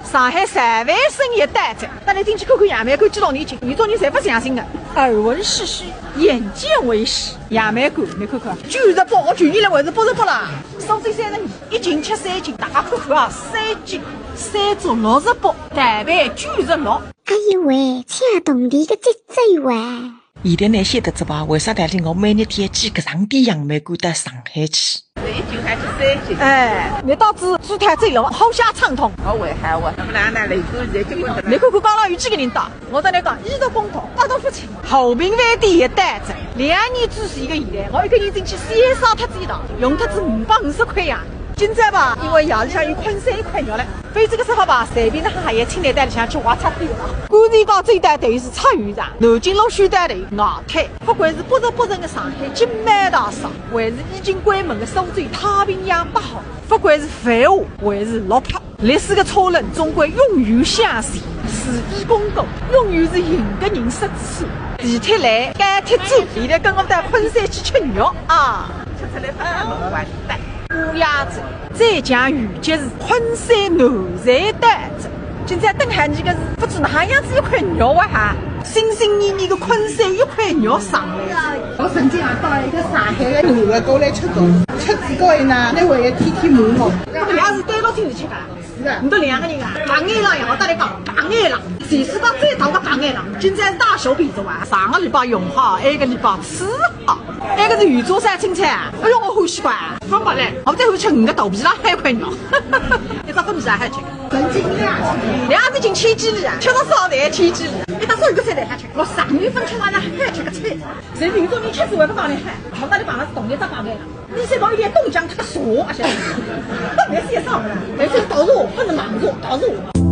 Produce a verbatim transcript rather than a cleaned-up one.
上海十万生意到哉，带侬进去看看杨梅馆几多年前，有种人侪勿相信的。耳闻是虚，眼见为实。杨梅馆，侬看看，九十八，我去年来还是八十八啦。苏州三十二，一斤吃三斤，大家看看啊，三斤三折六十八，蛋白九十六。哎呦喂，抢铜钿个节奏哇！现在侬晓得哉吧？为啥道理我每日天要寄搿上点杨梅馆到上海去？ 一斤还是三斤？哎，侬到仔猪太走路，好下畅通。我危害我，那么哪能来过现在结果怎么？侬看看街浪有几个人到？我跟侬讲，一塌糊涂，搭都勿清。和平饭店也到哉，两年之前个现在，我一个人进去先烧脱仔一趟，用脱仔五百五十块洋钿。今朝吧，因为夜里向有昆山一块肉了， 非这个说法吧，随便哪哈也请侬到里向去挖擦地了。观前街最大头是菜市场，南京路西大头外滩，不管是八十八层的上海金麦大厦，还是已经关门的苏州太平洋八号，不管是繁华还是落魄，历史的车轮总归永远向前。是非功过，永远是赢的人说了算。地铁来，高铁走，现在跟我到昆山去吃肉啊！吃出来饭完蛋。 乌鸦嘴，浙江御街市昆山南站到哉。今朝等下侬个是勿知哪样子一块肉啊哈，心心念念个昆山一块肉上来。我曾经也带一个上海的男的过来吃过，吃几个呢，那我也天天骂我。那么两是单独进去吃啊？是的。侬两个人啊？白眼狼呀，我跟侬讲，白眼狼，全世界最大的白眼狼，今朝是大小便是哇？上个礼拜用好，埃个礼拜吃好。 埃个是油炸三青菜啊，哎哟，我欢喜欢，勿白嘞，我最欢喜吃五个肚皮浪海块肉，一只粉皮还吃，神经病啊！两只斤千几钿啊，吃了少的千几钿，一只手一个菜侪还吃，我三月份吃完了还吃个菜，人民众你吃是为勿帮你喊，我到底帮了是同一只帮的了，你现在一点冻僵他个手，而且，特别是上了，而且到处不能忙着，到处。